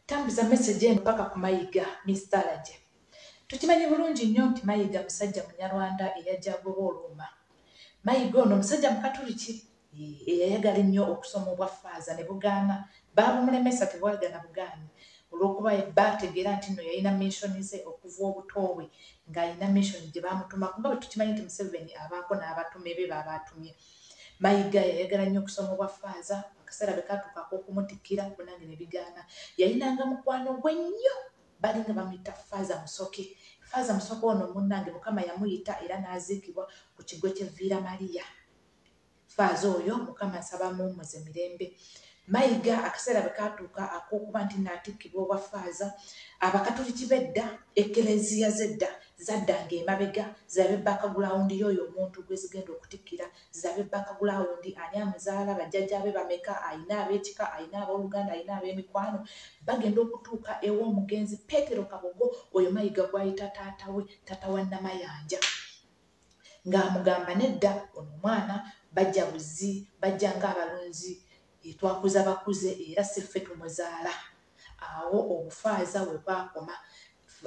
Tambuza message eno paka ku Mayiga, Mister Lage. Tukimanyi bulungi nnyo nti Mayiga musajja Munyarwanda eyajja agoba oluuma. Mayiga ono musajja Mukatuliki eyayagala ennyo okusoma obwa ffaaza ne bugaana, baabumulemesa tebwagana bugaanyi olw'okuba baategeera nti nno yalina mission ze okuva obuto bwe ng'alina mission gye baamutumako nga bwe tukimanyi nti Museveni abaako n'abatume be b'aba atumye. Mayiga yayagala nnyo okusoma obwa ffaaza, akaseera bwe kaatuuka ak'okumutikkira munnange ne bigaana. Yalinanga mukwano gwe nnyo balinga bamuyita Faaza Musoke. Faaza Musoke ono munnange Mukama yamuyita era n'aziikibwa ku kigo ky'e Villa Maria. Faaza oyo Mukama nsaba amuwummuze mirembe. Mayiga akaseera bwe kaatuuka ak'okuba nti nnaatikkibwa obwa ffaaza, Abakatuliki b'edda, Ekeleziya z'edda zaddanga emabega zirabe background y'oyo omuntu gwe zigenda okutikkira, zirabe background, ani amuzaala, bajjajjaabe bameka, alina ab'ekika, alina abooluganda, alina ab'emikwano. Bagenda okutuuka ew'omugenzi Petero Kabogo, oyo Mayiga gw'ayita taata we, taata wa Namayanja, ng'amugamba nedda ono omwana bajja buzzi, bajja ng'abalunzi, twakuza bakuze era si ffe tumuzaala. Awo obufaaza we bwakoma.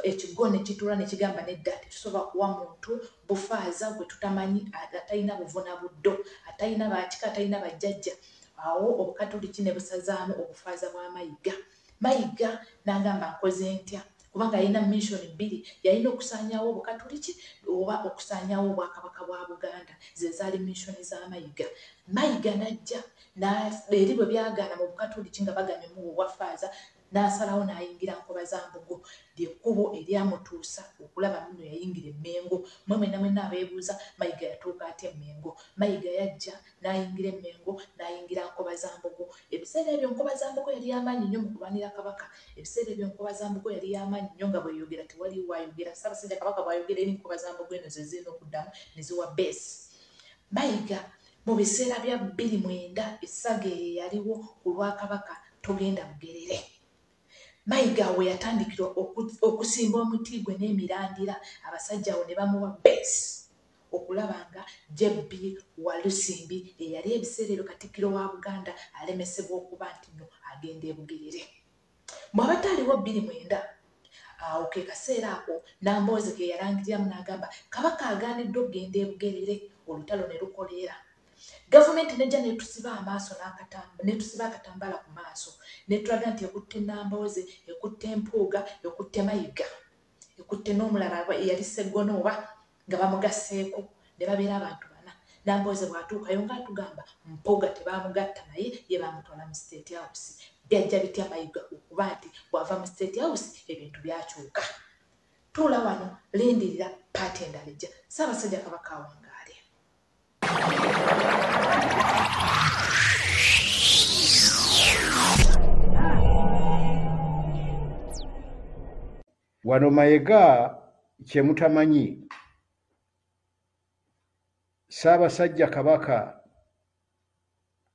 Ekigo ne kituula ne kigamba nedda tetusobola kuwa muntu bufaaza gwe tutamanyi, atalina buvuna buddo, atalina bakika, atalina bajjajja. Awo Obukatuliki ne busazaamu obufaaza bwa Mayiga. Mayiga n'agamba nkoze ntya? Kubanga yalina mission bbiri, yalina okusaanyaawo Obukatuliki oba okusaanyaawo Obwakabaka bwa Buganda. Ze zaali mission za Mayiga. Mayiga n'ajja eri bwe byagaana mu Bukatuliki nga baganye omuwa obwa ffaaza, n'asalawo n'ayingira Nkobazambogo, ly'ekkubo eryamutuusa okulaba nno yayingira e Mmengo. Mmwe mwenna mwenna abeebuuza Mayiga yatuuka atya e Mmengo? Mayiga yajja n'ayingira e Mmengo, n'ayingira Nkobazambogo. Ebiseera ebyo Nkobazambogo yali y'amaanyi nnyo mu kulwanira Kabaka. Ebiseera ebyo Nkobazambogo yali y'amaanyi nnyo nga bw'eyogera tewaliiwo ayogera. Ssaabasajja Kabaka bw'ayogera eri Nkobazambogo eno ze zirina okuddamu ne ziwa base. Mayiga mu biseera bya bbiri mwenda essaga eyo yaliwo ku lwa Kabaka togenda Bugerere. Mayiga we yatandikira okusimba omuti gwe n'emirandira, abasajja awo ne bamuwa base okulaba nga JB Walusimbi eyali ebiseera ebyo Katikkiro wa Buganda alemesebwa okuba nti nno agenda e Bugerere. Mwe abataaliwo bbiri mwenda, awo ke kaseera ako Nambooze ke yalangiriramu n'agamba Kabaka agaaniddwa okugenda e Bugerere, olutalo ne lukoleera. Gavumenti nejja netusiba amaaso netusiba akatambaala ku maaso netulaga nti ekutte Nambooze, ekutte Mpuuga, ekutte Mayiga, ekutte n'omulala eyali Sseggona oba nga bamugasseeko ne babeera abantu bana. Nambooze bw'atuukayo ng'atugamba Mpuuga tebaamugatta naye ye baamutwala mu State House. Byajja bitya Mayiga okuba nti bw'ava mu State House ebintu byakyuka? Tuula wano lindirira paati endala ejja. Ssaabasajja Kabaka awangaale. Wano Mayega kye mutamanyi, Ssaabasajja Kabaka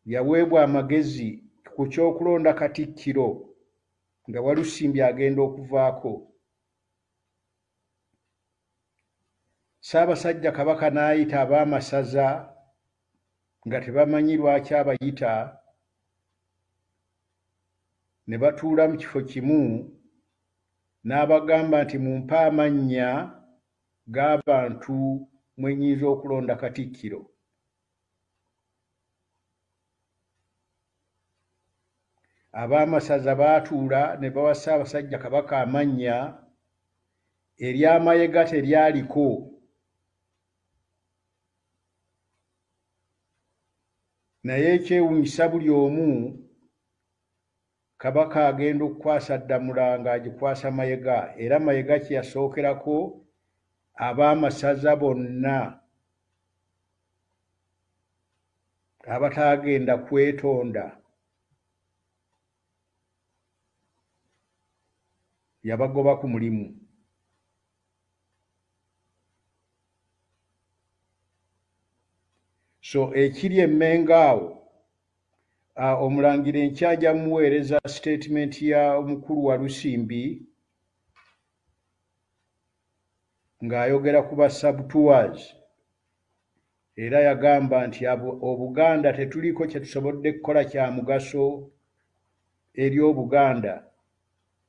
yaweebwa amagezi ku ky'okulonda Katikkiro nga Walusimbi agenda okuvaako. Ssaabasajja Kabaka n'ayita ab'amasaza nga tebamanyi lwaki abayita, ne batuula mu kifo kimu n'abagamba nti mumpe amannya g'abantu mwe nnyinza okulonda Katikkiro. Ab'amasaza baatuula ne bawa Ssaabasajja Kabaka amannya, erya Mayega teryaliko. Naye ekyewuunyisa buli omu, Kabaka agenda okukwasa Ddamula ng'agikwasa Mayega, era Mayega kye yasookerako ab'amasaza bonna abataagenda kwetonda yabagoba ku mulimu. So ekiri e Mmengo awo, omulangira enkya ajja muweereza sitatimenti ya omukulu Walusimbi ng'ayogera ku ba sabtours, era yagamba nti Obuganda tetuliiko kye tusobodde kukola kya mugaso eri Obuganda.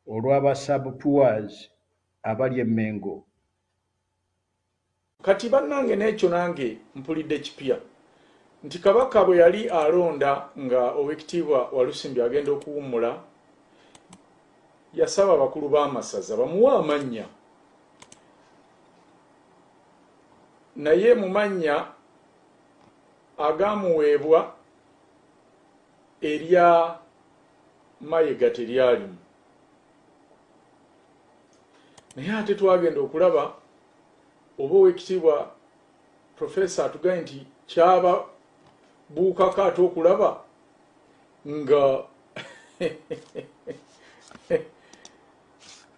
olw'aba saboteurs abali e Mmengo. Kati bannange n'ekyo nange mpulidde kipya nti Kabaka bwe yali alonda nga Oweekitiibwa Walusimbi agenda okuwummula, yasaba abakulu b'amasaza bamuwe amannya, naye mu mannya agamuweebwa erya Mayiga teryalimu. Naye ate twagenda okulaba oba Oweekitiibwa Profesa atugambye nti kyaba buukako ate okulaba nga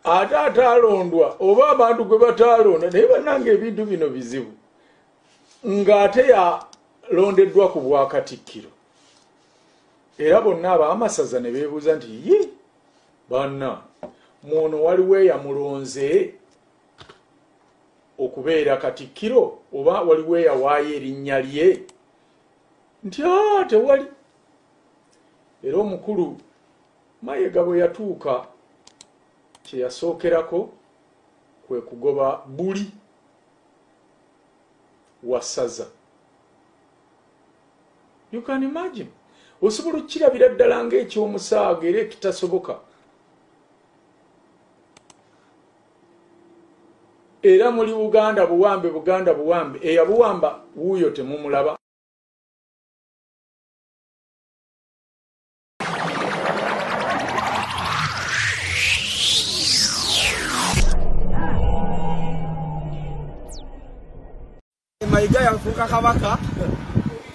ate ataalondwa oba abantu gwe bataalonda. Naye bannange ebintu bino bizibu, ng'ate yalondeddwa ku bwakatikkiro, era bonna ab'amasaza ne beebuuza nti ye banna mwono waliwo eyamulonze okubeera katikkiro oba waliwo eyawaayo erinnya lye? Nti tewali. Era omukulu Mayiga bwe yatuuka kye yasookerako kwe kugoba buli wa ssaza. You can imagine, osobola okukirabira ddala ng'ekyomusaaga era ekitasoboka. Era muli Buganda buwambe, Buganda buwambe, eyabuwamba wuuyo temumulaba. Mayiga yafuuka kabaka,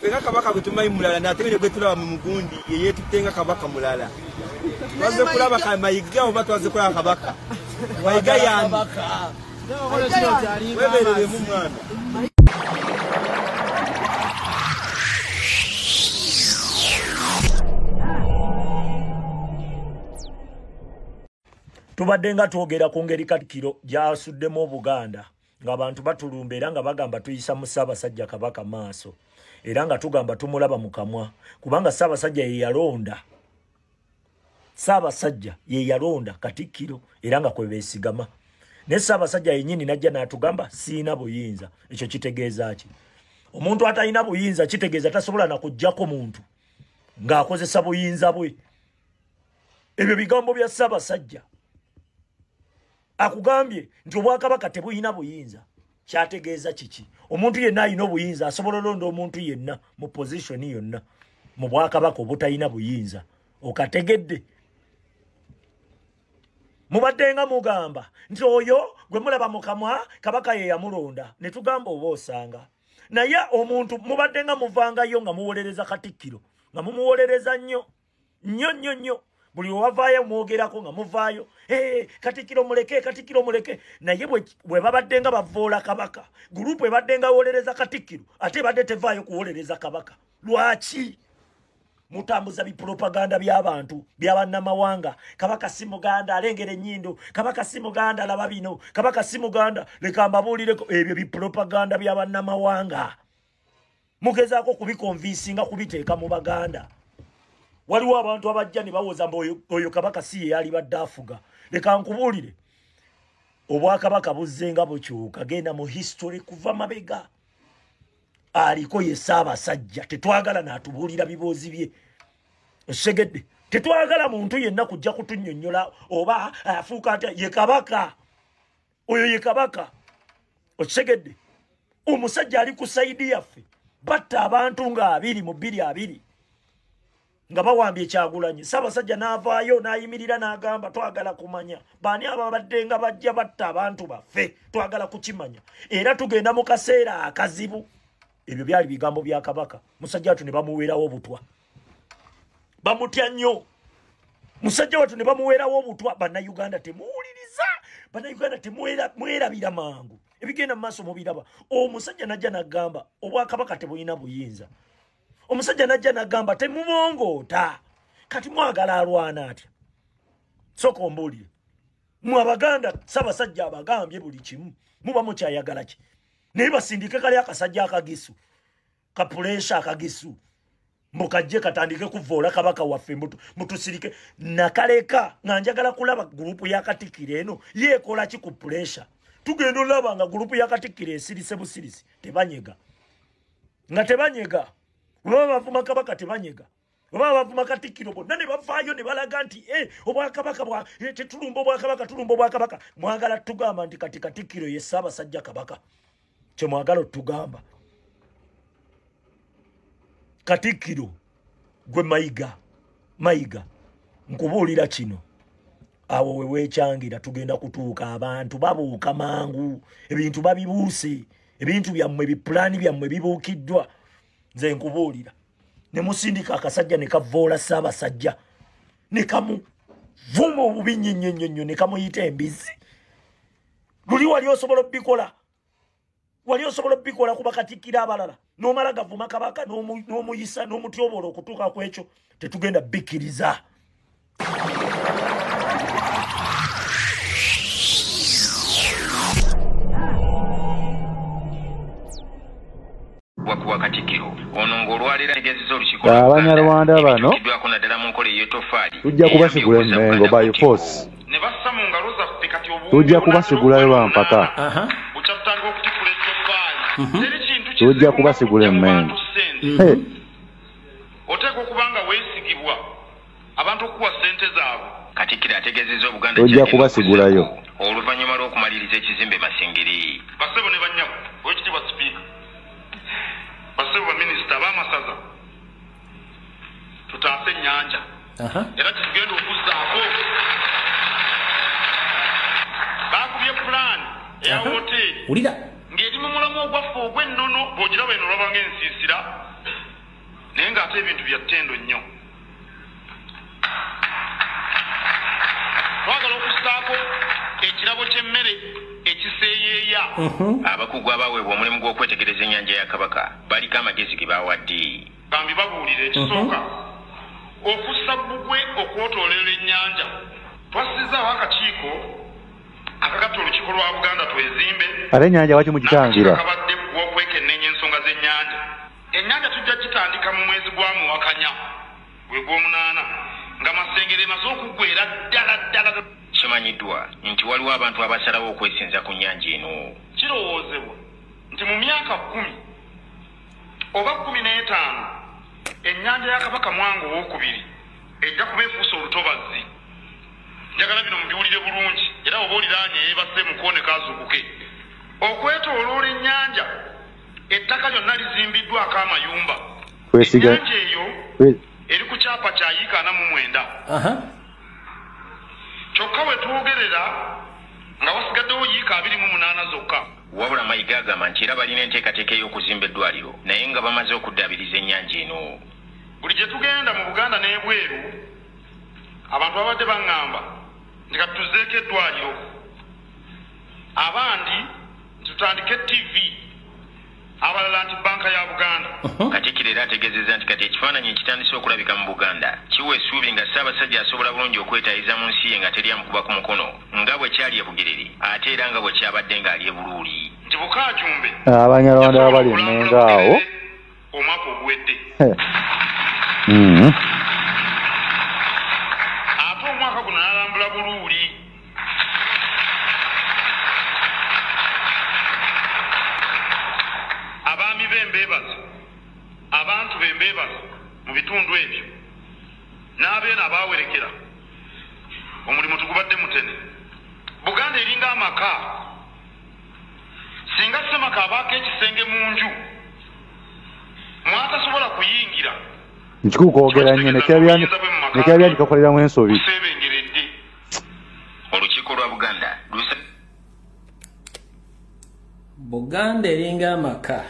fenga kabaka gwe tumanyi mulala, n'ate gwe tulaba mu mugundi ye yeetutte nga kabaka mulala. Twaze kulaba Mayiga oba twaze kulaba kabaka? Mayiga y'ani? Weebereremu mwana. Tubadde nga twogera ku ngeri Katikkiro gy'asuddemu Obuganda, ng'abantu batulumba era nga bagamba tuyisa mu Ssaabasajja Kabaka maaso, era nga tugamba tumulaba mu kamwa, kubanga Ssaabasajja ye yalonda, Ssaabasajja ye yalonda Katikkiro era nga kwe beesigama. Naye Ssaabasajja yennyini n'ajja n'atugamba siina buyinza. Ekyo kitegeeza ki? Omuntu atalina buyinza kitegeeza tasobola na kuggyako muntu ng'akozesa buyinza bwe. Ebyo bigambo bya Ssaabasajja. Akugambye nti obwakabaka tebuyina buyinza. Kyategeeza kiki? Omuntu yenna alina obuyinza asobola olonda omuntu yenna mu pozishoni yonna mu bwakabaka obutalina buyinza. Okategedde? Mubadde nga mugamba nti oyo gwe mulaba mu kamwa Kabaka ye yamulonda, ne tugamba oba osanga. Naye omuntu mubadde nga muvangayo nga muwolereza Katikkiro, nga mumuwolereza nnyo nnyo nnyo nnyo. Buli wavaayo mwogerako nga muvaayo, Katikkiro muleke, Katikkiro muleke. Naye bwe babadde nga bavoola Kabaka, gurupu ebadde nga wolereza Katikkiro ate ebadde tevaayo kuwolereza Kabaka. Lwaki mutambuza bipropaganda by'abantu by'abannamawanga? Kabaka si Muganda, alengera ennyindo. Kabaka si Muganda, laba bino. Kabaka si Muganda, leka mbabuulireko. Ebyo bipropaganda by'abannamawanga mugezaako kubikonvinsinga kubiteeka mu Baganda. Waliwo abantu abajja ne bawoza mbu oyo Kabaka si ye yalibadde afuga. Leka nkubuulire, obwakabaka buzze nga bukyuka. Genda mu history kuva mabega, aliko ye Ssaabasajja. Tetwagala n'atubuulira biboozi bye. Osegedde? Tetwagala muntu yenna kujja kutunnyonnyola oba afuuka atya. Ye Kabaka oyo, ye Kabaka. Osegedde? Omusajja ali ku sayidi yaffe. Batta abantu nga 2020 nga bawambye Kyagulanyi. Ssaabasajja n'avaayo n'ayimirira n'agamba twagala kumanya baani ababadde nga bajja batta abantu baffe, twagala kukimanya, era tugenda mu kaseera akazibu. Ebyo byali bigambo bya Kabaka. Musajja watu ne bamuweerawo obutwa, bamutya nnyo. Musajja watu ne bamuweerawo obutwa. Bannayuganda temuwuliriza, Bannayuganda temwerabira mangu ebigenda mu maaso mubiraba. Omusajja n'ajja n'agamba obwakabaka tebulina buyinza. Omusajja n'ajja n'agamba temubongoota. Kati mwagala alwana atya? Sooka ombuulire. Mmwe Abaganda, Ssaabasajja abagambye buli kimu, muba mukyayagala ki? Naye basindike kali akasajja akagisu, kapuleesha akagisu, Mbukajje katandike kuvoola kabaka waffe mutusirike. Nakaleka nga njagala kulaba gurupu ya Katikkiro eno yeekola ki ku pressure. Tugenda olaba nga gurupu ya Katikkiro esirise busirisi, tebanyega. Nga tebanyega. Baba bavuma kabaka tebanyega. Baba bavuma Katikkiro bonna ne bavaayo ne balaga nti obwakabaka bwa tetulumba obwakabaka, tulumba obwakabaka. Mwagala tugamba nti kati Katikkiro ye Ssaabasajja Kabaka. Kye mwagala otugamba. Katikkiro gwe Mayiga, Mayiga nkubuulira kino, awo we weekyangira tugenda kutuuka. Abantu babuuka mangu, ebintu babibuuse, ebintu byammwe, ebipulaani byammwe bibuukiddwa. Nze nkubuulira ne musindika akasajja ne kavoola Ssaabasajja ne kamuvuma obubi nnyo nnyo nnyo nnyo ne kamuyita embizi. Luli wali osobola obbikola, wali osobola obbikola kuba Katikkiro abalala n'omala gavuma kabaka n'omuyisa n'omutyobola okutuuka ku ekyo. Tetugenda bikkiriza. Wakuwa Katikkiro ono ng'olwaleero ategeezezza olukiiko Abanyarwanda bano ebituukiddwako naddala mu nkola ey'ettofaali tujja kubasigula Emmengo by force, ne bassa mu ngalo zaffe kati tujja kubasigulayo lwampaka, bukyatutandika okutikula ettoffaali. Teri kintu tujja kubasigula Emmengo. Oteekwa okuba nga weesigibwa abantu okuwa ssente zaabwe. Katikkiro ategeezezza Obuganda tujja kubasigulayo oluvannyuma lw'okumaliriza ekizimbe Masengere. Bassebo ne bannyabo, Oweekitiibwa Sipiika, bassebo baminisita ab'amasaza, tutaase ennyanja era tetugenda okuzzaako. Baakubye pulaani eya woteeri ng'eri mu mulamu ogwaffe ogw'ennono, bw'ogiraba eno olaba ng'ensiisira, naye ng'ate ebintu bya ttendo nnyo. Twagala okussaako ekirabo ky'emmere ekiseeyeeya. Abakugu abaweebwa omulimu gw'okwetegereza ennyanja ya Kabaka baliko amagezi ge bawadde. Bambi babuulire ekisooka, okussa bbugwe okwetooloola ennyanja. Twassizaawo akakiiko akagatta olukiiko lwa Buganda Twezimbe. Ate ennyanja waki mugitangira? Kabadde gw'okwekenneenya ensonga z'ennyanja. Ennyanja tujja gitandika mu mwezi gwa Muwakanya gwe gw'omunaana nga Masengere emaze okuggwera ddala ddala. Kimanyiddwa nti waliwo abantu abasalawo okwesinza ku nnyanja eno. Kirowoozebwa nti mu myaka 10 oba 15 ennyanja ya Kabaka Mwanga Owookubiri ejja kuba efuuse olutobazzi. Njagala bino mubiwulire bulungi, era oba oliraanye yeebase mukoone kazuukuke. Okwetooloola ennyanja ettaka lyonna lizimbiddwako amayumba. Ennyanja eyo eri ku kyapa kya yiika 49. Kyokka we twogerera nga wasigaddewo yiika 28 zokka. Wabula Mayiga agamba nti era balina enteekateeka ey'okuzimba eddwaliro naye nga bamaze okuddaabiriza ennyanja eno. Buli gye tugenda mu Buganda n'ebweru abantu babadde baŋŋamba nti kati tuzzeeko eddwaliro, abandi nti tutandike TV, abalala nti banka ya Buganda. Katikkiro era ategeezezza nti kati ekifaananyi ekitandise okulabika mu Buganda kiwa essuubi nga Ssaabasajja asobola bulungi okwetaayiza mu nsi ye nga teri amukuba ku mukono nga bwe kyali e Bugerere ate era nga bwe kyabadde ng'ali e Buluuli. Nti Bukaajumbe Abanyarwanda abali Emmengo awo omwaka oguwedde. Ate omwaka guno n'alambula Buluuli. Abaami b'embeebaza, abantu b'embeebaza mu bitundu ebyo n'abeeno abaawerekera omulimu tugubadde mutene. Buganda eringa amaka. Singa ssemaka abaako ekisenge mu nju mwatasobola kuyingira, Nkikulu kwogera nnyo nekyabya kakoleramu ensobi. Buseebengeredde. Olukiiko lwa Buganda Buganda eringa amaka.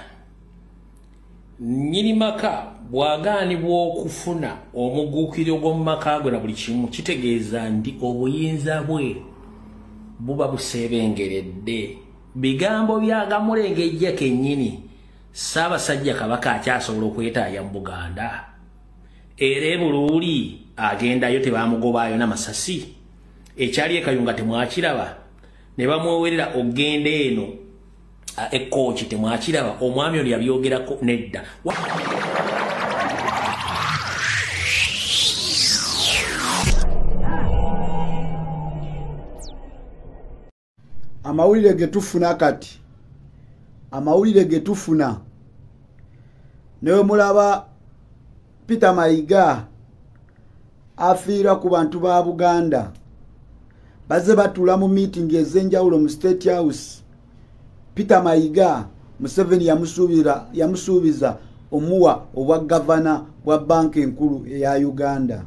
Nnyini maka bw'agaanibwa okufuna omuguukiriro gw'omu maka gwe na buli kimu, kitegeeza nti obuyinza bwe buba buseebengeredde. Bigambo byagamulengejja kennyini. Ssaabasajja Kabaka akyasobola okwetaaya mu Buganda. Era e Buluuli agendayo tebamugobaayo n'amasasi. Ekyali e Kayunga temwakiraba, ne bamwowerera ogenda eno ekkooki temwakiraba. Omwami ono yabyogerako nedda. Amawulire ge tufuna kati, amawulire ge tufuna, newe mulaba Peter Mayiga afiira ku bantu ba Buganda. Bazze batuula mu meeting ez'enjawulo mu State House. Peter Mayiga Museveni yamusuubiza omuwa obwa gavana bwa banka enkulu eya Uganda.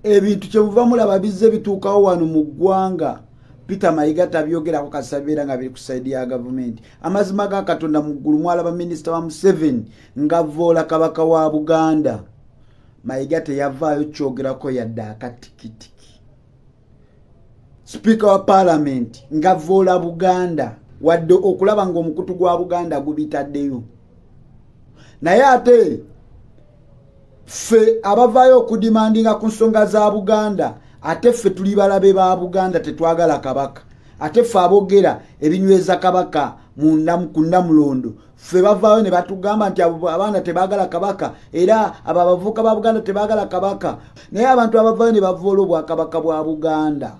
Ebintu kyemuva mulaba bizze bituukawo wano mu ggwanga, Peter Mayiga tabyogerako kasabeera nga biri ku side ya gavumenti. Amazima ga Katonda mu ggulu mwalaba minisita wa Museveni ng'avvoola Kabaka wa Buganda. Mayiga teyavaayo kyogerako yadde akatikitiki. Speaker wa Parliament ng'avvoola Buganda wadde okulaba ng'omukutu gwa Buganda gubitaddeyo. Naye ate ffe abavaayo okudimandinga ku nsonga za Buganda, ate ffe tuli balabe ba Buganda, tetwagala Kabaka. Ate ffe aboogera ebinyweza Kabaka ku Nnamulondo, ffe bavaayo ne batugamba nti abaana tebaagala Kabaka, era abo abavubuka ba Buganda tebaagala Kabaka. Naye abantu abavaayo ne bavoola obwakabaka bwa Buganda,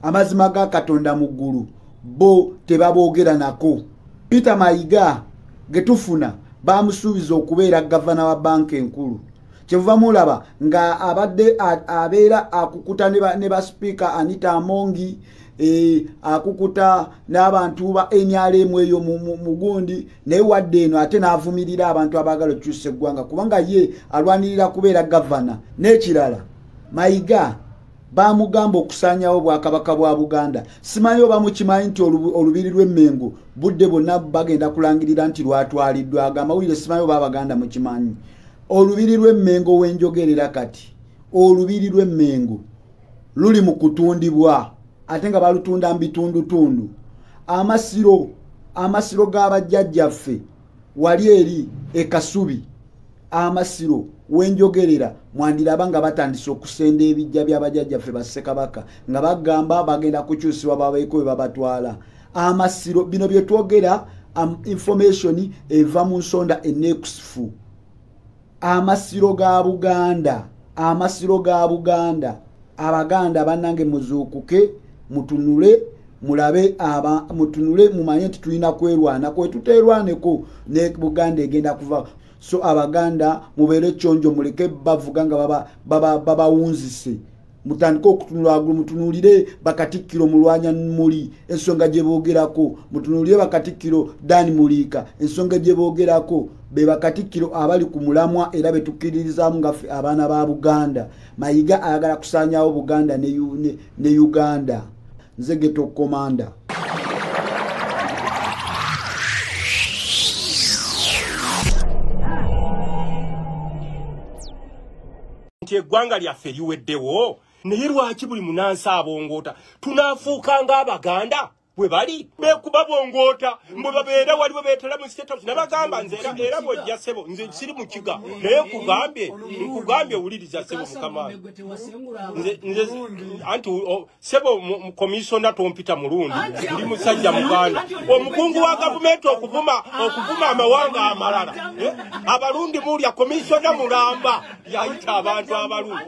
amazima ga Katonda mu ggulu bo tebaboogera nako. Peter Mayiga ge tufuna bamusuubiza okubeera gavana wa banka enkulu. Kyemuva mulaba nga abadde abeera akukuta ne ba Speaker Anita Amongi, akukuta n'abantu ba NRM eyo mu gundi, naye wadde eno ate n'avumirira abantu abaagala okukyusa eggwanga kubanga ye alwanirira kubeera gavana. N'ekirala, Mayiga bamugamba okusaanyawo obwakabaka bwa Buganda. Simanyi oba mukimanyi nti olubiri lw'Emmengo budde bwonna bagenda kulangirira nti lwatwaliddwa. Amawulire simanyi oba Abaganda mukimanyi. Olubiri lw'Emmengo wenjogerera kati, olubiri lw'Emmengo luli mu kutundibwa, ate nga balutunda mu bitundutundu. Amasiro g'abajjajjaffe wali eri e Kasubi, amasiro wenjogerera mwandiraba nga batandise okusenda ebijja by'abajjajjaffe ba Ssekabaka nga bagamba bagenda kukyusibwa babeeko we babatwala. Amasiro bino bye twogera, information eva mu nsonda enekusifu. Amasiro ga Buganda, amasiro ga Buganda, Abaganda bannange muzuukuke, mutunule, mulabe aba mutunule, mumanye nti tulina kwerwanako, tuteerwaneko ne Buganda egenda kuva. So Abaganda mubeere kyonjo, muleke bavuga nga babawunzise. Mutandike okutunula waggulu, mutunuulire bakatikkiro Mulwanya Muli ensonga gye boogerako, mutunuulire bakatikkiro Dan Muliika ensonga gye boogerako. Be bakatikkiro abali ku mulamwa era be tukkiririzaamu nga ffe abaana ba Buganda. Mayiga ayagala kusaanyaawo Buganda ne Uganda. Nze Ghetto Commander. Nti eggwanga lyaffe liweddewo, naye lwaki buli munansi abongoota? Tunaafuuka ng'Abaganda bwe bali beekuba bongoota, mbwe babeera wali bwe beetala mu State House. Nabagamba nze era bw'ojja ssebo, nze siri mu kiga, naye nkugambye wuliriza ssebo mukama. Nze anti ssebo komisona tompita mulundi, ndi musajja Muganda. Omukungu wa gavumenti okuvuma amawanga amalala. Abalundi mulya komisona mulamba yayita abantu abalundi.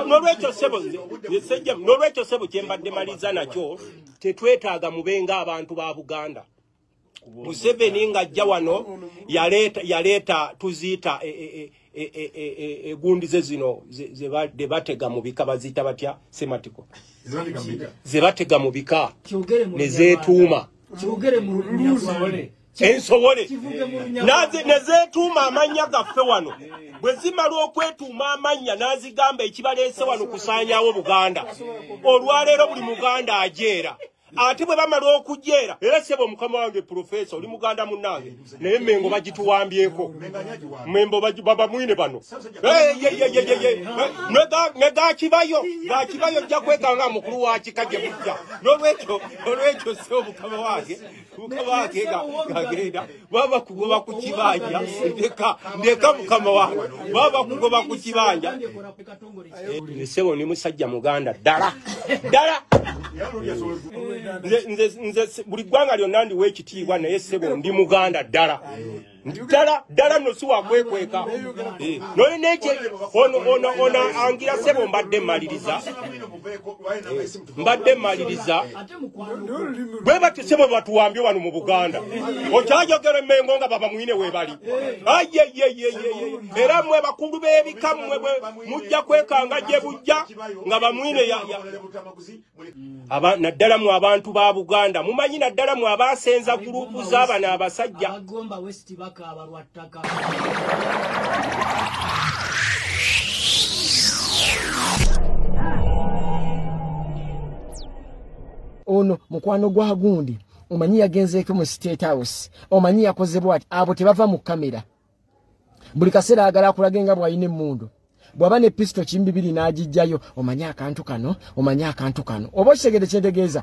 N'olwekyo ssebo n'olwekyo ssebo kye mbadde maliza nakyo, tetwetaaga mubenga abantu ba Buganda. Museveni ng'ajja wano yaleeta tuziyita egundi ze zino ze batega mu bika, baziyita batya sematiko, ze batega mu bika ne zeetuuma ensowole ne zeetuuma amannya gaffe wano. Bwe zimala okwetuuma amannya n'azigamba ekibaleese wano kusaanyaawo Buganda. Olwaleero buli Muganda ajeera. Ate bwe bamala okujeera, era ssebo mukama wange Profesa oli Muganda munnange, naye Mmengo bagituwambyeko. Mmengo babamwine bano. Ne gakibayo ojja kwekanga mukulu wa kika gye mujja. N'olwekyo ssebo mukama wange gagenda baba kugoba ku kibanja, ndeka mukama wange baba kugoba ku kibanja. Ssebo ni musajja Muganda ddala ddala. Nze buli ggwanga lyonna ndiwa ekitiibwa, naye ssebo ndi Muganda ddala ddala ddala, nno si wakwekweka. Nolina ono angira ssebo mbadde mmaliriza. Mbadde mmaliriza bwe batyo sebo batuwambye wano mu Buganda. Okyayogera Emmengo nga baba mwine we bali. Ayeyeyeye, era mmwe bakulu b'ebika mmwe mujja kwekanga gye bujja nga bamwine naddala mu abantu ba Buganda mumanyi, naddala mu abasenza gurupu z'abano abasajja. Abagomba West bakaaba lwa ttaka. Ono mukwano gwa gundi, omanyi yagenzeeko mu State House, omanyi yakoze bw'ati. Abo tebava mu kamera. Buli kaseera agala akulage nga bw'alina emmundu. Bw'aba ne pisito 2000 n'agijjayo, omanyi akantu kano, omanyi akantu kano. Oba okitegedde kyentegeeza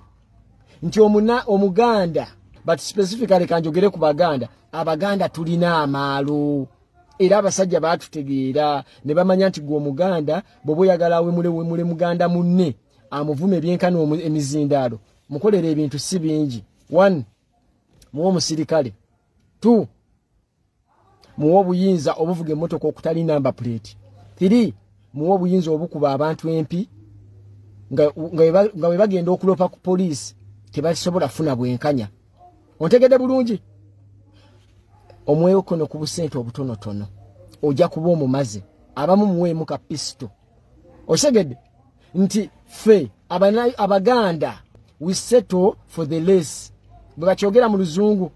nti Omuganda, but specifically kanjogere ku Baganda, Abaganda tulina amaalo, era abasajja baatutegeera ne bamanya nti gwe Omuganda bw'oba oyagala awemule wemule muganda munne, amuvume ebyenkana emizindaalo, mukolera ebintu si bingi. 1, muwe omusirikale. 2, muwe obuyinza obuvuga emmotoka okutali number plate. 3, muwe obuyinza obukuba abantu empi nga bwe bagenda okulopa ku poliisi tebasobola kufuna bwenkanya. Ontegedde bulungi? Omwekono ku busente obutonotono ojja kuba omumaze. Abamu muweemu ka pisito. Otegedde nti ffe Abaganda we settle for the less. Bwe bakyogera mu Luzungu,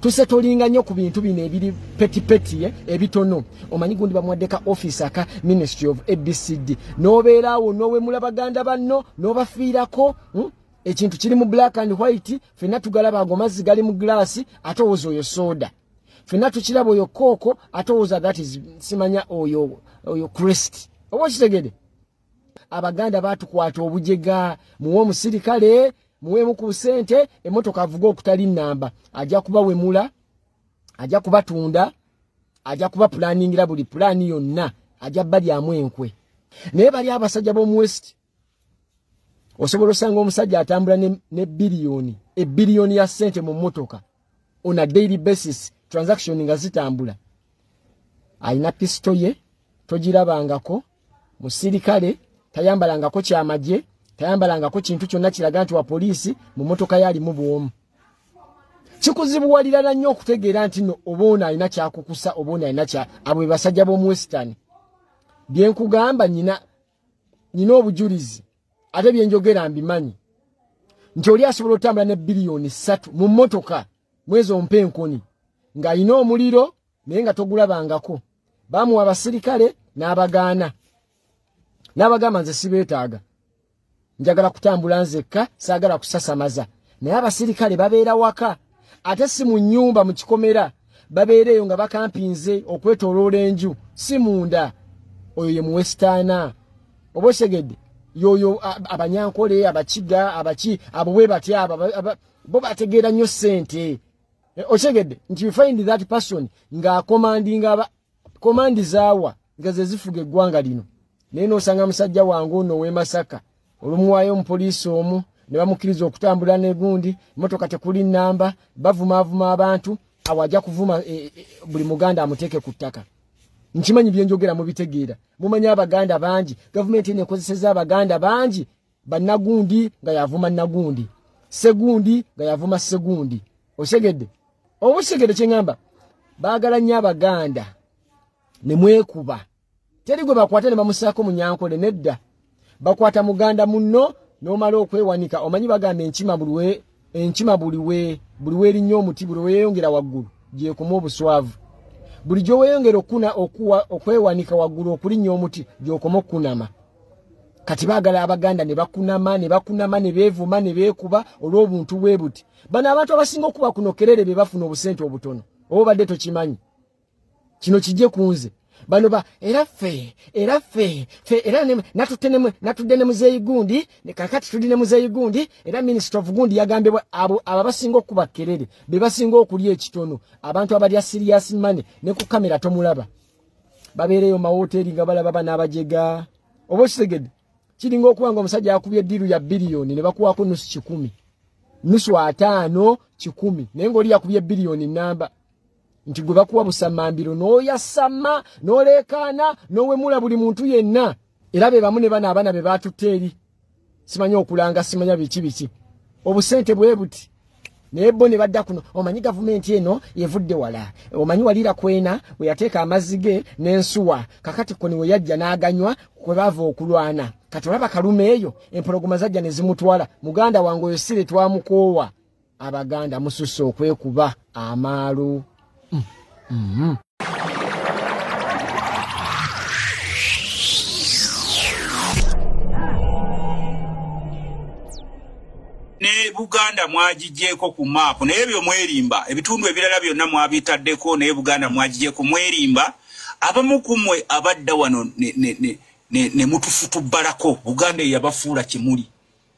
tusetolinga nnyo ku bintu bino ebiri petty petty, ebitono. Omanyi gundi bamuwadde ka office aka Ministry of ABCD, n'obeera awo n'owemula baganda banno n'obafiirako. Ekintu kiri mu black and white, ffenna tugalaba ago mazzi gali mu glass, ate owooza oyo soda. Ffenna tukiraba oyo kooko, ate owooza that is simanya oyo crest. Oba okitegedde? Abaganda baatukwata obujega. Muwe omusirikale, muweemu ku busente, emmotoka avuga okutali nnamba, ajja kubawemula, ajja kubatunda, ajja kubapulaningira buli pulaani yonna, ajja balyamu enkwe. Naye bali abasajja b'omu West, osobola osanga omusajja atambula ne biliyoni, ebiliyoni ya ssente mu mmotoka on a daily basis, transaction nga zitambula. Alina pisito ye togirabangako, musirikale tayambalangako kyamagye, tayambalangako kintu kyonna kiraga nti wa poliisi, mu mmotoka ye alimu bwomu. Kikuzibuwalirana nnyo okutegeera nti no oba ono alina kyakukusa, oba ono alina kya. Abo be basajja b'omu Western. Bye nkugamba nyina obujulizi, ate bye njogera mbimanyi nti oli asobola otambula ne biliyoni 3 mu mmotoka mwezi ompa enkoni ng'alina omuliro naye nga togulabangako. Bamuwa abasirikale n'abagaana, n'abagamba nze sibeetaaga, njagala kutambula nzekka, saagala kusasamaza. Naye abasirikale babeera waka, ate si mu nnyumba mu kikomera, babeera eyo nga bakampinze okwetooloola enju, si munda. Oyo ye muwesitaana. Oba okitegedde? Yoyo Abanyankole, Abakiga, abaki abo bwe batya, bo bategeera nnyo ssente. Okitegedde nti you find that person ng'akomandinga komandi zaawa nga ze zifuga eggwanga lino. Naye n'osanga musajja wange ono ow'e Masaka, olumuwaayo omupoliisi omu ne bamukkiriza okutambula n'egundi, emmotoka tekuli nnamba, bavumaavuma abantu. Awo ajja kuvuma buli Muganda amuteeke ku ttaka. Nkimanyi bye njogera mubitegeera. Mumanyi Abaganda bangi, gavumenti eno ekozesezza Abaganda bangi, bannagundi nga yavuma nnagundi, segundi nga yavuma segundi. Okitegedde? Oba okitegedde kye ŋŋamba? Baagala nnyo Abaganda ne mwekuba. Teri gwe bakwata ne bamusaako Munyankole, nedda. Bakwata muganda munno n'omala okwewanika. Omanyi bagamba enkima buli werinnya omuti, buli weeyongera waggulu gyekoma obuswavu. Buli gy'oweeyongera okwewanika waggulu okulinnya omuti gy'okoma okukunama. Kati baagala Abaganda ne bakunama, ne bakunama, ne beevuma, ne beekuba olw'obuntu bwe buti. Bano abantu abasinga okuba kuno kerere be bafuna obusente obutono. Oba obadde tokimanyi. Kino kijje ku nze. Bano ba era ffe era natudde ne muzeeyi gundi, ne kakati tuli ne muzeeyi gundi, era Minister of gundi yagambye abo abasinga okuba kerere be basinga okulya ekitono. Abantu abalya serious money ne ku kamera tomulaba, babeereyo mawoteri nga balaba bana abajega. Oba okitegedde? Kiringa okuba nga omusajja akubye eddiru ya biliyoni ne bakuwaako nusu 100, nusu 50, 100, naye ng'oli yakubye biliyoni namba. Nti gwe bakuwa busamambiro n'oyasama n'oleekaana n'owemula buli muntu yenna. Era be bamu ne bano abaana be baatutte eri simanyi okulanga simanya biki biki obusente bwe buti naye bo ne badda kuno. Omanyi gavumenti eno yevudde wala, omanyi walira kwena we yateeka amazzi ge n'ensuwa, kakati koni we yajja n'aganywa kwe baava okulwana. Kati olaba kalume eyo empologoma zajja ne zimutwala. Muganda wange oyo sire twamukoowa. Abaganda mususse okwekuba amaalu. Ne Buganda mwagigyeko ku maapu, naye ebyo mwerimba. Ebitundu ebirala byonna mwabitaddeko, naye Buganda mwagigyeko, mwerimba. Abamu ku mmwe abadda wano ne mutufutubbalako. Buganda eyabafuula kimuli.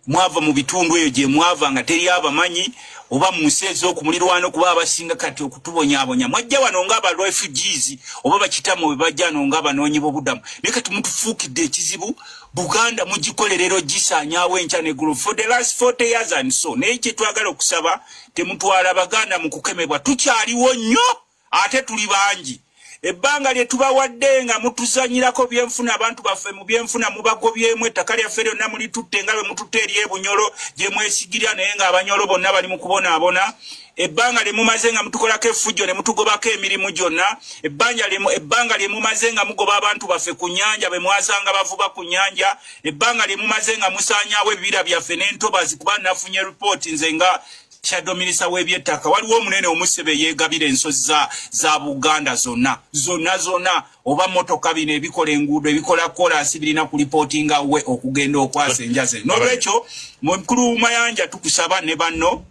Mwava mu bitundu eyo gye mwava nga teri abamanyi, oba mu nsi ez'okumulirwano kuba abasinga kati okutubonyaabonya. Mwajja wano ng'aba refugees oba bakitammwe bwe bajja wano ng'abanoonyi b'obuddamu, naye kati mutufuukidde ekizibu. Buganda mugikolerera ogisaanyaawo enkya n'eggulo for the last 40 years and so. Naye kye twagala okusaba, temutwala Baganda mu kukemebwa. Tukyaliwo nnyo ate tuli bangi. Ebbanga lye tubawadde nga mutuzanyirako byenfuna, abantu baffe mu byenfuna mubagobyemu, ettaka lyaffe lyonna mulitutte nga bwe mututte eri ebunyolo gye mwesigirira, naye ng'abanyolo bonna bali mu kubonaabona. Ebbanga lye mumaze nga mutukolako effujjo ne mutugobako emirimu gyonna, ebbanga lye mumaze nga mugoba abantu baffe ku nnyanja be mwasanga bavuba ku nnyanja, ebbanga lye mumaze nga musaanyaawo ebibira byaffe n'entobazi. Kuba nafunye ripooti nze nga shadow minister w'ebyettaka, waliwo omunene omusebe yeegabira ensozi za Buganda zonna zonna zonna, oba motoka bino ebikola enguudo ebikola koolaasi birina kulipootinga we okugenda okwasa enjaze. N'olwekyo mukulu Mayanja tukusaba ne banno,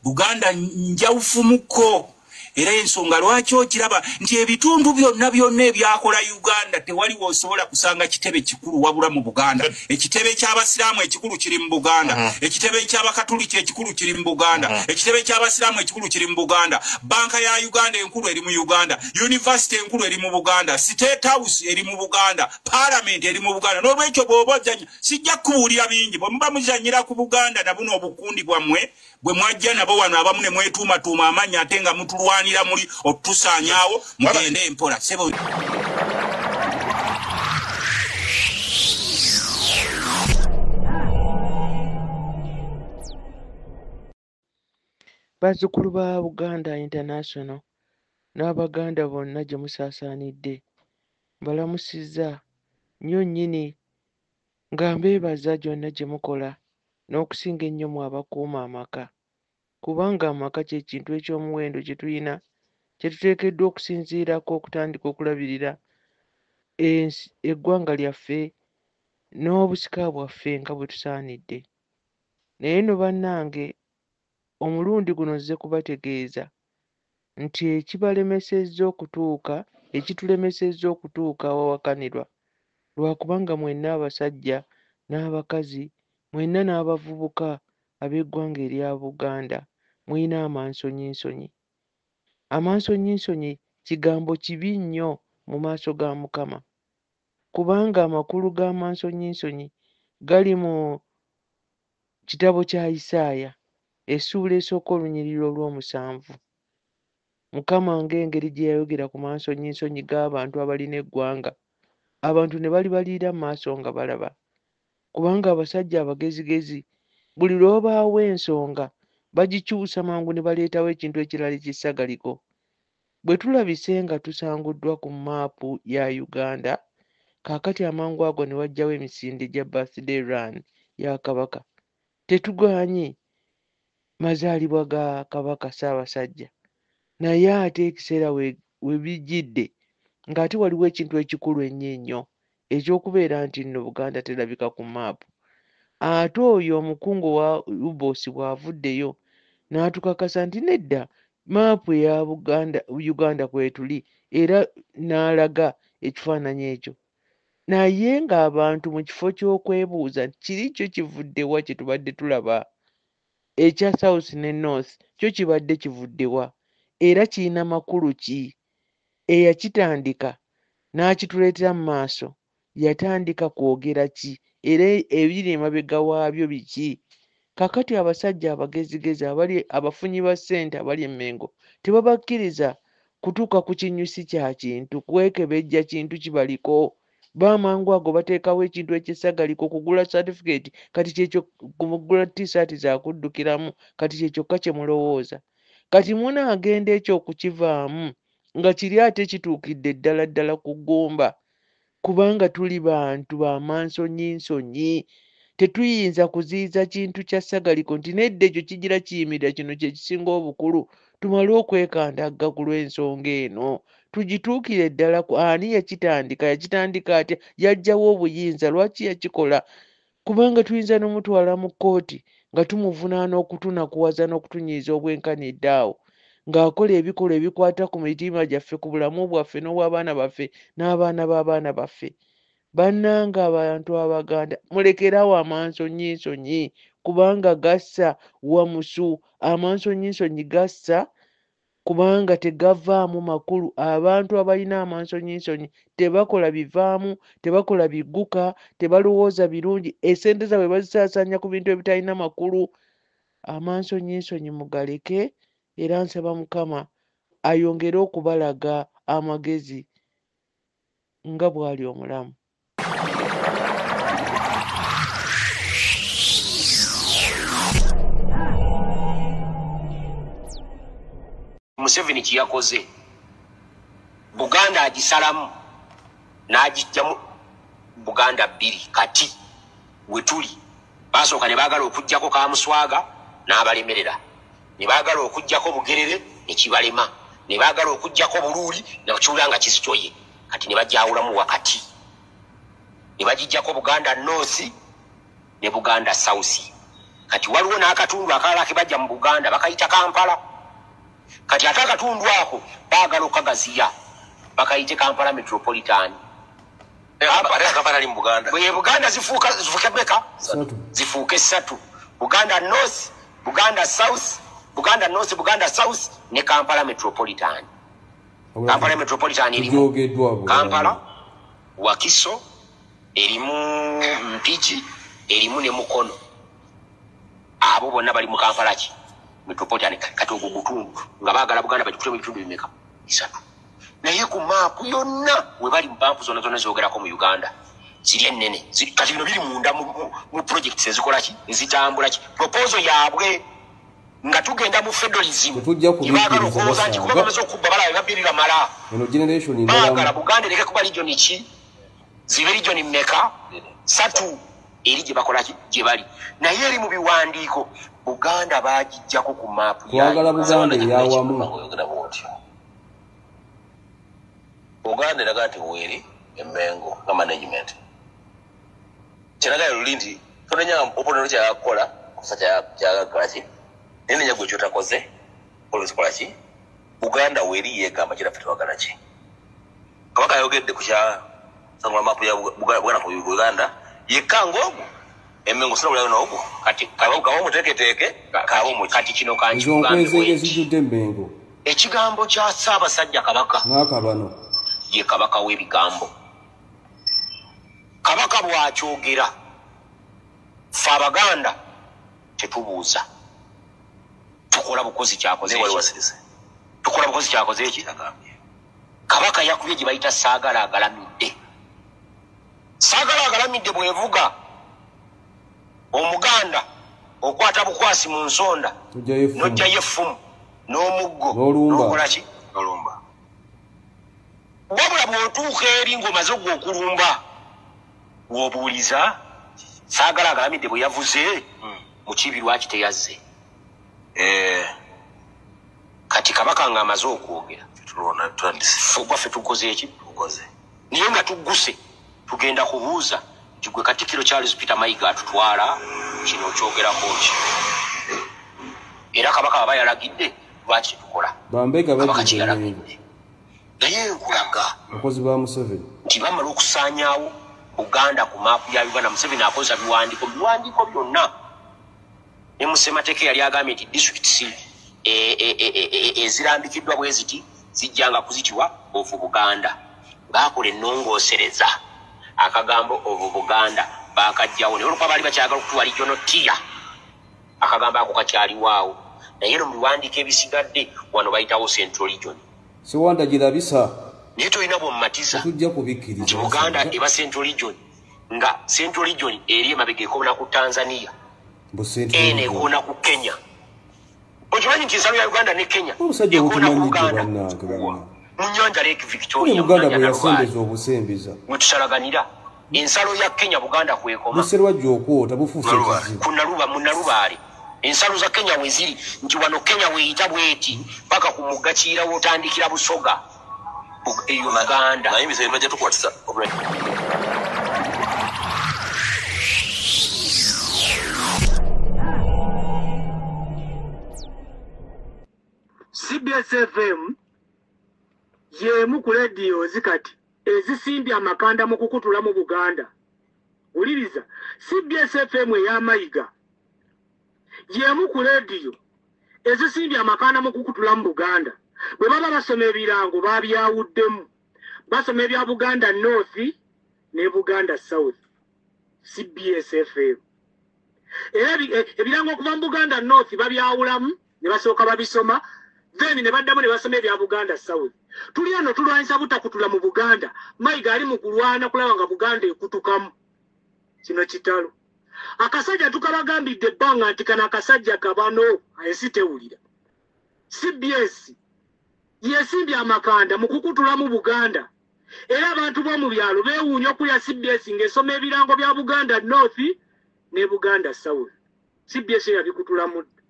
Buganda njawufumuko. Era ensonga lwaki okiraba nti ebitundu byonna byonna ebyakola Uganda tewaliwo osobola kusanga kitebe kikulu wabula mu Buganda. Ekitebe ky'Abasiraamu ekikulu kiri mu Buganda, ekitebe ky'Abakatuliki ekikulu kiri mu Buganda, ekitebe ky'Abasiraamu ekikulu kiri mu Buganda, banka ya Uganda enkulu eri mu Uganda, yunivasite enkulu eri mu Buganda, State House eri mu Buganda, Parliament eri mu Buganda. N'olwekyo bw'oba ozannya, sijja kubuulira bingi, bwe muba muzannyira ku Buganda na buno obukundi bwammwe bwe mwajja nabo wano, abamu ne mwetuumatuuma amannya ate nga mutulwanira muli otusaanyaawo, mugende empola sebo. Bazzukulu ba Buganda International n'Abaganda bonna gye musaasaanidde, mbalamusizza nnyo nnyini nga mbeebaza gyonna gye mukola n'okusinga ennyo mmwe abakuuma amaka, kubanga amaka kye kintu eky'omuwendo kye tulina kye tuteekeddwa okusinziirako okutandika okulabirira eggwanga lyaffe n'obusika bwaffe nga bwe tusaanidde. Naye nno bannange, omulundi guno nzize kubategeeza nti ekibalemesezza okutuuka, ekitulemesezza okutuuka awawakanirwa lwakubanga mwenna abasajja n'abakazi, mwenna n'abavubuka ab'eggwanga erya Buganda mulina amansonyinsonyi. Amansonyinsonyi kigambo kibi nnyo mu maaso ga Mukama, kubanga amakulu g'amansonyinsonyi gali mu kitabo kya Isaaya essuula esooka olunyiriri olw'omusanvu. Mukama ng'engeri gye yayogera ku mansonyinsonyi g'abantu abalina eggwanga, abantu ne balibaliira mu maaso nga balaba, kubanga abasajja abagezigezi buli lw'obaawo ensonga bagikyusa mangu ne baleetawo ekintu ekirala ekisagaliko. Bwe tulabise nga tusanguddwa ku maapu ya Uganda, kaakati amangu ago ne wajjawo emisinde gya birthday run ya Kabaka. Tetugaanye mazaalibwa ga Kabaka Ssaabasajja, naye ate ekiseera we bijjidde ng'ate waliwo ekintu ekikulu ennyo ennyo eky'okubeera nti nno Buganda terabika ku maapu. Ate oyo omukungu wa UBOS bw'avuddeyo n'atukakasa nti nedda, maapu eya Buganda Uganda kwetuli, era n'alaga ekifaananyi ekyo. Naye ng'abantu mu kifo ky'okwebuuza nti kiri kyo kivudde wa kye tubadde tulaba ekya South ne North, kyo kibadde kivudde wa era kirina makulu ki? Eyakitandika n'akituleetera mu maaso yatandika kwogera ki era ebiri emabega waabyo biki? Kaakati abasajja abagezigezi abali abafunyi ba ssente abali e Mmengo tebabakkiriza kutuuka ku kinyusi kya kintu, kwekebejja kintu kibaliko. Bamangu ago bateekawo ekintu eky'essagaliko okugula certificate, kati kyekyo kugula t-shirt zakuddukiramu, kati kyekyokka kye mulowooza. Kati munaagenda ekyo okukivaamu nga kiri ate kituukidde ddala ddala ku ggumba, kubanga tuli bantu bamansonyinsonyi. Tetuyinza kuziyiza kintu kya ssagaliko nti nedda ekyo kigira kiyimirira, kino kye kisinga obukulu. Tumale okwekandagga ku lw'ensonga eno, tugituukire ddala ku ani yakitandika, yakitandika atya, yajjawo obuyinza, lwaki yakikola? Kubanga tuyinza n'omutwala mu kkooti nga tumuvunaana okutunakuwaza n'okutunyiiza obwenkanidde awo, ng'akola ebikolwa ebikwata ku mitima gyaffe, ku bulamu bwaffe n'obw'abaana baffe n'abaana b'abaana baffe. Bannange abantu Abaganda, mulekerawo amansonyinsonyi, kubanga gassa wamusu. Amansonyinsonyi gassa kubanga tegavaamu makulu. Abantu abalina amansonyinsonyi tebakola bivaamu, tebakola bigguka, tebalowooza birungi, essente zaabwe bazisaasaanya ku bintu ebitalina makulu. Amansonyinsonyi mugaleke, era nsaba Mukama ayongere okubalaga amagezi nga bw'ali omulamu. Museveni kye yakoze, Buganda agisalamu n'agijjamu Buganda bbiri. Kati we tuli, basooka ne baagala okuggyako Kamuswaga n'abalemerera, ne baagala okuggyako Bugerere ne kibalema, ne baagala okuggyako Buluuli nakiwulira nga kisitoye. Kati ne bajawulamu wakati, ne bagijjako Buganda North ne Buganda South. Kati waliwo n'akatundu akalala ke bajja mu Buganda bakayita Kampala. Kati ate akatundu ako baagala okukagaziya bakayite Kampala Metropolitan. Kampala ali mu Buganda. Bwe Buganda zifuuka, zifuuke meka? Zifuuke ssatu: Buganda North, Buganda South, Buganda North, Buganda South ne Kampala Metropolitan. Kampala Metropolitan erimu Tujogeddwa. Kampala, Wakiso, erimu Mpigi, erimu ne Mukono. Abo bonna bali mu Kampala ki Metropolitan. Kati ogwo gutundu nga baagala Buganda bagikutemu ebitundu bimeka? Bisatu. Naye ku maapu yonna we bali, mu maapu zonna zonna zogerako mu Uganda ziri ennene. Kati bino biri munda mu projects ezikola ki, ezitambula ki, proposal yaabwe nga tugenda mu federalism. Tetujja Tebaagala kubikkiriza. okulowooza nti kuba Basanga bamaze okubba, balaba babbiri bamala. Eno generation Baagala ndalamu. Buganda ereke kuba region ki, zibe region mmeka? Satu. Eri gye bakola ki, gye bali, naye eri mu biwandiiko Buganda bagijjako ku maapu. Twagala Buganda eyawamu. Oyogera bwotyo, Buganda eraga nti weeri Emmengo nga management kyeraga luli nti tonenya oponero kyagakukola kusa kyagakola ki, naye nenya gwe kyotakoze oluzikola ki. Buganda weeri yeegamba kiraffe twagala ki. Kabaka ayogedde ku kya sangula maapu ya Buganda ku Uganda yekka ngaogwo Emmengo sinabulayo n'ogwo kati kaba omuteeketeeke kaba omuki. Kati kino Ezo kankigambe nkwezenge bwenti. Zijjudde Emmengo. Ekigambo kya Ssaabasajja Kabaka, N'akabano. ye kabaka w'ebigambo. Kabaka bw'akyogera, ffe Abaganda tetubuuza, tukola bukozi kyakoze. Naye wali Eki? wasirise. Tukola bukozi kyakoze eki. Kabaka yakubye gye bayita saagala agalamidde. Saagala agalamidde bw'evuga, Omuganda okwata bukwasi mu nsonda, Tujjayo effumu. n'ojjayo effumu n'omuggo. N'olumba. N'okola ki? Olumba. Wabula bw'otuuka eri ng'omaze gwe okulumba, w'obuuliza saagala agalamidde bwe yavuze Mukiibi lwaki teyazze? Eh, Kati kabaka ng'amaze okwogera, tulonda tutandise. Ffe ogwaffe tukoze eki? Tukoze. Naye nga tugguse, tugenda kubuuza nti gwe Katikkiro Charles Peter Mayiga atutwala, kino okyogerako ki? Era kabaka aba yalagidde, lwaki tetukola? Bambega Kabaka bajjudde kyeyalagidde. Emmengo. Naye nkulaga Abakozi ba Museveni. nti bamala okusaanyaawo Buganda ku maapu ya Uganda. Museveni akozesa biwandiiko, biwandiiko byonna ne mu ssemateeka yali agambye nti disitulikiti ezirambikiddwa bwe ziti zijjanga kuzitibwa of Buganda. Baakola ennongoosereza, akagambo of Buganda baakajjawo, naye olwokuba baali bakyagala okutuwa regional tier, akagambo ako kakyaliwaawo. Naye no mu biwandiiko ebisigadde wano bayitawo Central Region. Sewanda girabisa. Naye tolina bwomumatiza Tujja kubikkiriza. nti Buganda eba Central Region, nga Central Region eri emabega ekoona ku Tanzania, Mbu Central eno Region. ekoona ku Kenya. Okimanyi nti ensalo ya Uganda ne Kenya Omusajja ekoona ku obutumanyidde Buganda bannange bannange. mu nyanja Lake Buli Victoria, mu Muganda nyanja bwe Nalubaale yasembeza obusembeza. mwe tusalaganira. Ensalo ya Kenya Buganda kwekoma. Buserwajja okwota bufuuse ekizibu. Ku Naluba, mu Nalubaale ensalo za Kenya we ziri, nti wano Kenya weeyita bweti paka ku mugga Kiyira w'otandikira Busoga, eyo Buganda. Naye ebiseera bajja tukwatisa. CBS FM y'emu ku rediyo zikati ezisimbye amakanda mu kukutula mu Buganda. Wuliriza, CBS FM ey'Amayiga y'emu ku rediyo ezisimbye amakanda mu kukutula mu Buganda. Bwe baba basoma ebirango babyawuddemu, basoma ebya Buganda North ne Buganda South. CBS FM era ebirango okuva mu Buganda North babyawulamu ne basooka babisoma, then ne baddamu ne basoma ebya Buganda South. Tuli eno tulwanyisa butakutula mu Buganda. Mayiga ali mu kulwana kulaba nga Buganda ekutukamu. Kino kitalo. Akasajja tukabagambidde ebbanga nti kano akasajja kabano, ensi tewulira. CBS yesimbye amakanda mu kukutula mu Buganda. Era abantu b'omu byalo beewuunya okulya CBS ng'esoma ebirango bya Buganda North ne Buganda South. CBS yabikutulamu dda.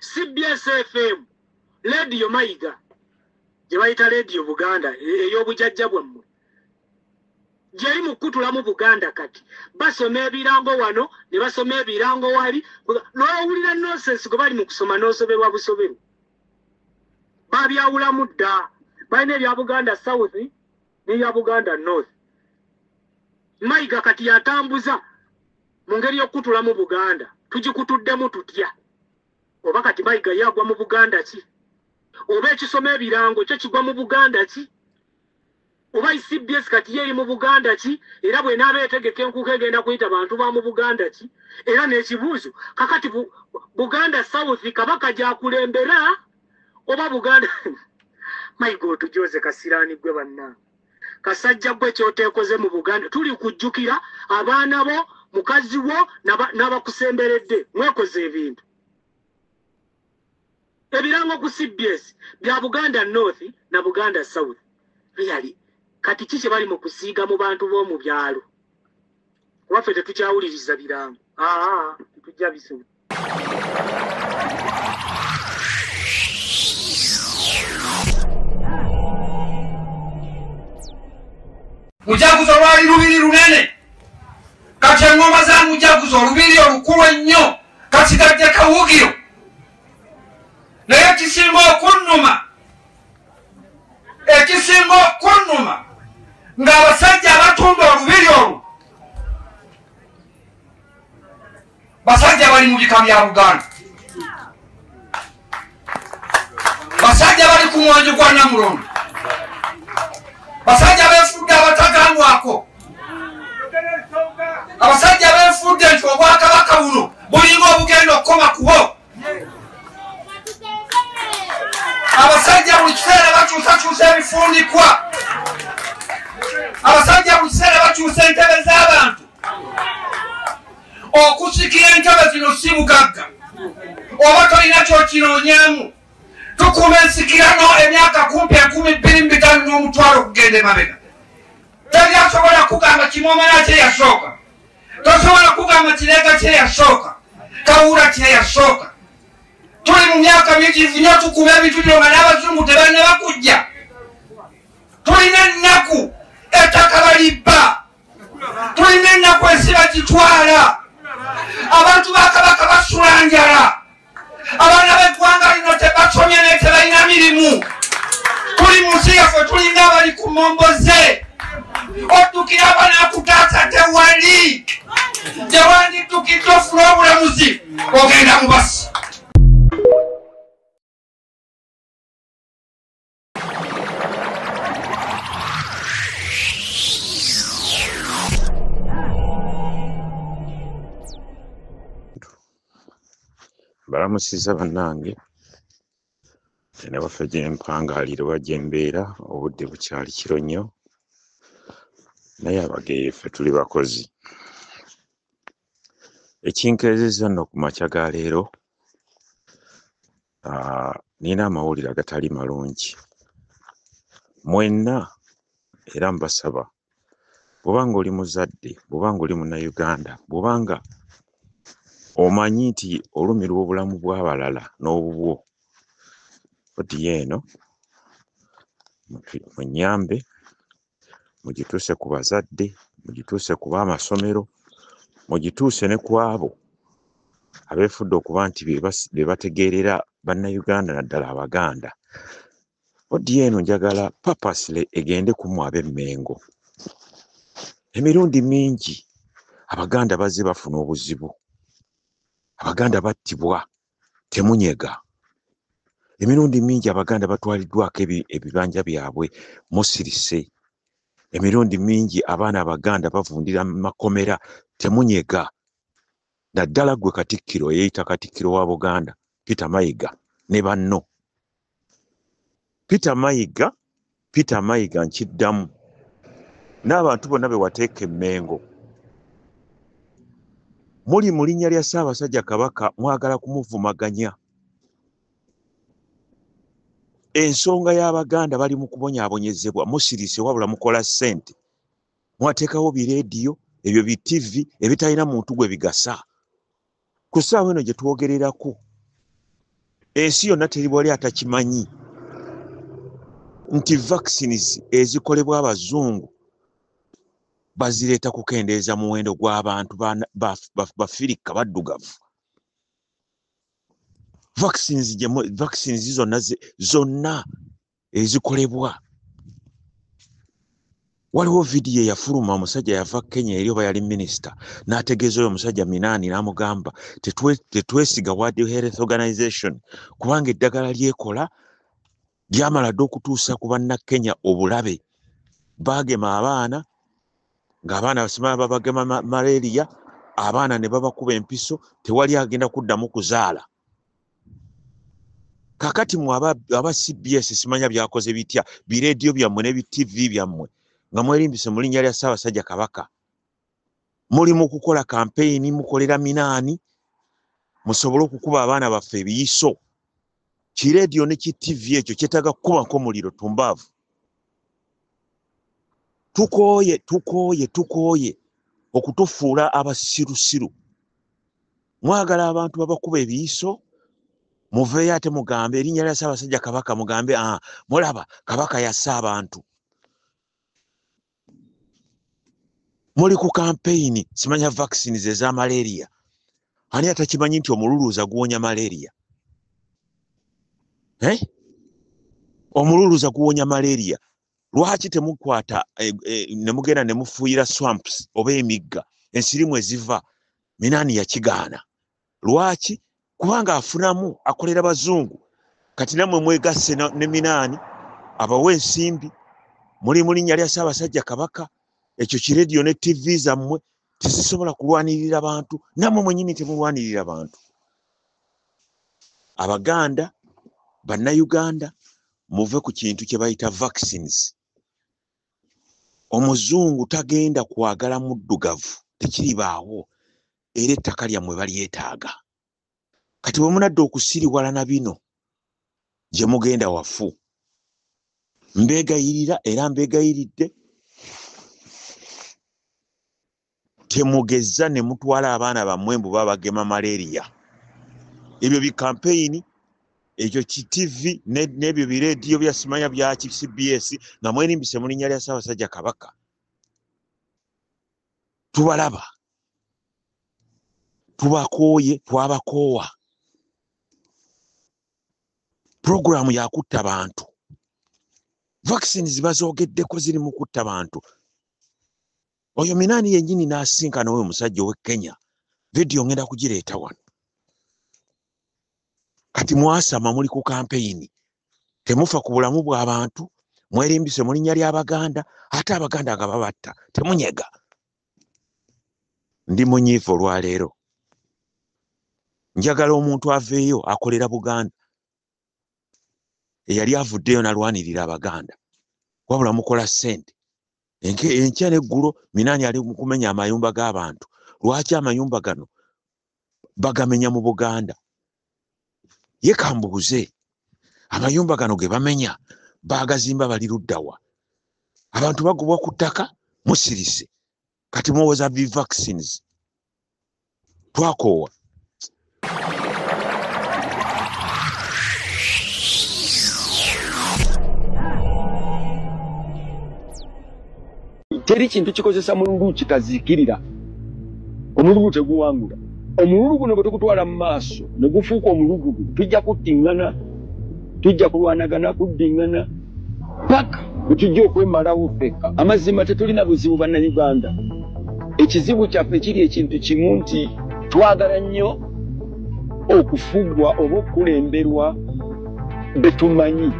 CBS FM, Lediyo Mayiga gye bayita Lediyo Buganda ey'obujajja bwammwe, gyeri mu kukutulamu Buganda. Kati basoma ebirango wano ne basoma ebirango wali, n'owulira nonsense gwe bali mu kusoma n'osoberwa busoberwa. Babyawulamu dda, balina ebya Buganda South n'ebya Buganda North. Mayiga kati yatambuza mu ngeri y'okukutulamu Buganda. Tugikutuddemu tutya? Oba kati Mayiga yagwa mu Buganda ki? Oba ekisoma ebirango kyo kigwa mu Buganda ki? Oba CBS kati ye eri mu Buganda ki? Era bw'enaaba etegeka enkuuka egenda kuyita bantu ba mu Buganda ki? Era n'ekibuuzo kakati Buganda South Kabaka gy'akulembera oba Buganda? Mayiga otujoze kasiraani gwe bannange. Kasajja gwe ky'oteekoze mu Buganda. Tuli kujjukira abaana bo, mukazi wo n'abakusemberedde. Mwekoze ebintu. Ebirango ku CBS bya Buganda North na Buganda South. Really, kati ki kye bali mu kusiiga mu bantu b'omu byalo? Kuba ffe tetukyawuliriza birango. Tetujja bisobola. Mujaguzo lwali lubiri lunene. Kati engoma za Mujaguzo olubiri olukulu ennyo kasigadde kawugiro. Naye ekisinga okunnuma ng'abasajja abatunda olubiri olwo basajja bali mu bika bya Buganda, basajja bali ku mwanjo gwa Namulondo, basajja beefudde abatagambwako, abasajja beefudde nti obwakabaka buno bulinga obugenda okukoma ku bo. Abasajja buli kiseera bakyusakyusa ebifundikwa, abasajja buli kiseera bakyusa entebe z'abantu. Okusikira entebe zino si bugagga, oba tolina ky'okinoonyaamu. Tukuuma ensikirano emyaka kumpi 2005 n'omutwalo okugenda emabega. Teri asobola kugamba Kimomera kye yasooka, tosobola kugamba Kireega kye yasooka, Kawuula kye yasooka. Tuli mu myaka mingi nnyo tukuba ebintu bino nga n'abazungu tebannaba kujja. Tulina ennaku, ettaka balibba, tulina ennaku ensi bagitwala, abantu ba Kabaka basula njala, abaana b'eggwanga lino tebasomye naye tebalina mirimu. Tuli mu nsi yaffe tulinga abali ku mmomboze. Oddukira abanaakutaasa tewali, tewandiddukidde ofuna obulamuzi ogenda mu basi. Balamusiza bannange, Eno waffe gye mpangaalira oba gye mbeera obudde bukyali kiro nnyo, naye Abageye ffe tuli bakozi. Ekinkeezezza nno ku makya ga leero, nnina amawulire agatali malungi. Mwenna era mbasaba, bw'oba ng'oli muzadde, bw'oba ng'oli Munnayuganda, bw'oba nga omanyi nti olumirwa obulamu bw'abalala n'obubwo, audio eno munnyambe mugituuse ku bazadde, mugituuse ku b'amasomero, mugituuse ne ku abo abeefudde okuba nti be bategeerera Bannayuganda naddala Abaganda. Audio eno njagala purposely egende ku mmwe ab'e Mmengo. Emirundi mingi Abaganda bazze bafuna obuzibu, Abaganda battibwa, temunyega. Emirundi mingi Abaganda batwaliddwako ebibanja byabwe, musirise. Emirundi mingi abaana Abaganda bavundira mu makomera, temunyega. Naddala ggwe Katikkiro eyeeyita Katikkiro wa Buganda, Peter Mayiga ne banno. Peter Mayiga, Peter Mayiga nkiddamu, n'abantu bonna be wateeka e Mmengo, muli mu linnya lya Ssaabasajja Kabaka mwagala kumuvumaganya. Ensonga y'Abaganda bali mu kubonyaabonyezebwa, musirise wabula mukola ssente. Mwateekawo bireediyo, ebyo bi TV ebitalina muntu gwe bigasa. Ku ssaawa eno gye twogererako, ensi yonna teri wali atakimanyi nti vaccines ezikolebwa Abazungu bazireeta kukendeeza muwendo gw'abantu Bafirika baddugavu. Vaccines zonna ezikolebwa. Waliwo vidiyo eyafuluma, omusajja yava Kenya eri oba yali minisita, n'ategeeza oyo omusajja Minaani n'amugamba tetwesiga World Health Organization kubanga eddagala lyekola lyamala dda okutuusa ku Bannakenya obulabe. Baagema abaana, ng'abaana basimala babagema malaria, abaana ne babakuba empiso, tewali agenda kuddamu kuzaala. Kaakati mmwe aba CBS simanya byakoze bitya, bireediyo byammwe ne bi TV byammwe nga mwerimbise mu linnya lya Ssaabasajja Kabaka, muli mu kukola kampeyini, mukolera Minaani musobole okukuba abaana baffe ebiyiso. Kireediyo ne ki TV ekyo kyetaaga kukubako omuliro tumbaavu. Tukooye, tukooye, tukooye okutufuula abasirusiru. Mwagala abantu babakuba ebiyiso, muveeyo ate mugambe erinnya lya Ssaabasajja Kabaka, mugambe mulaba Kabaka yasse abantu. Muli ku kampeyini simanya vaccines eza malaria. Ani atakimanyi nti omululuuza guwonya malaria? Omululuuza guwonya malaria. Lwaki temukwata ne mugenda ne mufuuyira swamps oba emigga ensirimu eziva? Minaani yakigaana. Lwaki? Kubanga afunamu, akolera Bazungu. Kati nammwe mwegasse ne Minaani abawe ensimbi, muli mu linnya lya Ssaabasajja Kabaka. Ekyo kireediyo ne TV zammwe tezisobola kulwanirira bantu, nammwe mwennyini temulwanirira bantu. Abaganda, Bannayuganda, muve ku kintu kye bayita vaccines. Omuzungu tagenda kwagala muddugavu, tekiribaawo, era ettaka lyammwe balyetaaga. Kati bwe munadda okusiriwala na bino, gye mugenda wafu. Mbeegayirira era mbeegayiridde, temugeza ne mutwala abaana bammwe mbu babagema malaria. Ebyo bi kampeyini, ekyo ki TV n'ebyo bireediyo bya simanya bya CBS nga mwerimbise mu linnya lya Ssaabasajja Kabaka. Tubalaba, tubakooye, twabakoowa. Puroguraamu yakutta bantu. Vaccines bazoogeddeko ziri mu kutta bantu. Oyo Minaani yennyini n'asinkana oyo omusajja ow'e Kenya. Vidiyo ngenda kugireeta wano. Kati mwasama muli ku kampeyini, temufa ku bulamu bw'abantu, mwerimbise mu linnya ly'Abaganda, ate Abaganda nga babatta, temunyega. Ndi munyiivu olwaleero. Njagala omuntu aveeyo akolera Buganda. Eyali avuddeyo n'alwanirira Abaganda. Wabula mukola ssente. Enkya n'eggulo Minani ali mu kumenya amayumba g'abantu. Lwaki amayumba gano bagamenya mu Buganda? Ye kambuuze, amayumba gano ge bamenya baagazimba bali ludda wa? Abantu bagobwa ku ttaka, musirise. Kati muwoza bi vaccines. Twakoowa. Teri kintu kikozesa mululu kitaziikirira. Omululu teguwangula. Omululu guno bwe tukutwala mu maaso ne gufuuka omulugugu, tujja kuttiŋŋana, tujja kulwanagana, kuddiŋŋana paka bwe tujja okwemalawo ffekka. Amazima tetulina buzibu Bannayuganda. Ekizibu kyaffe kiri ekintu kimu nti twagala nnyo okufugwa oba okukulemberwa be tumanyi.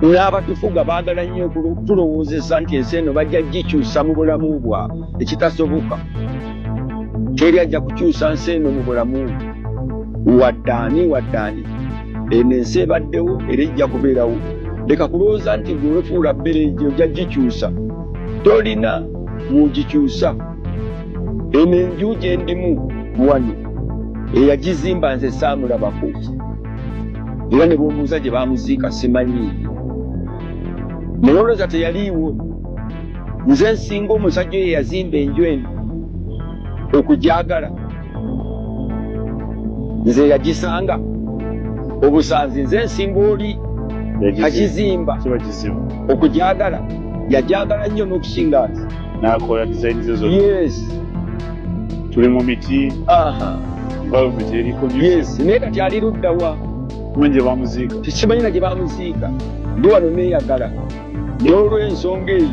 N'abatufuga baagala nnyo okutulowoozesa nti ensi eno bajja gikyusa mu bulamu bwabwe, ekitasoboka. Teri ajja kukyusa nsi eno mu bulamu bwe. Wadde ani wadde ani. Eno ensi ebaddewo era ejja kubeerawo. Leka kulowooza nti gwe weefuula bbereegi ojja gikyusa. Tolina bw'ogikyusa. Eno enju gye ndimu wano eyagizimba nze saamulabako. Era ne bw'ombuuza gye baamuziika simanyiiyo. Naye olowooza teyaliiwo. Nze nsinga omusajja oyo eyazimba enju eno okugyagala. Nze yagisanga obusanzi, nze nsinga oli agizimba okugyagala. Yagyagala nnyo n'okusinga nze. N'akola design ze zonna. Yes. Tuli mu miti. Environment eriko. Yes, naye kati ali ludda wa? Simanyi gye bamuziika. Tekimanyi na gye bamuziika. Ndi wano neeyagala. N'olw'ensonga eyo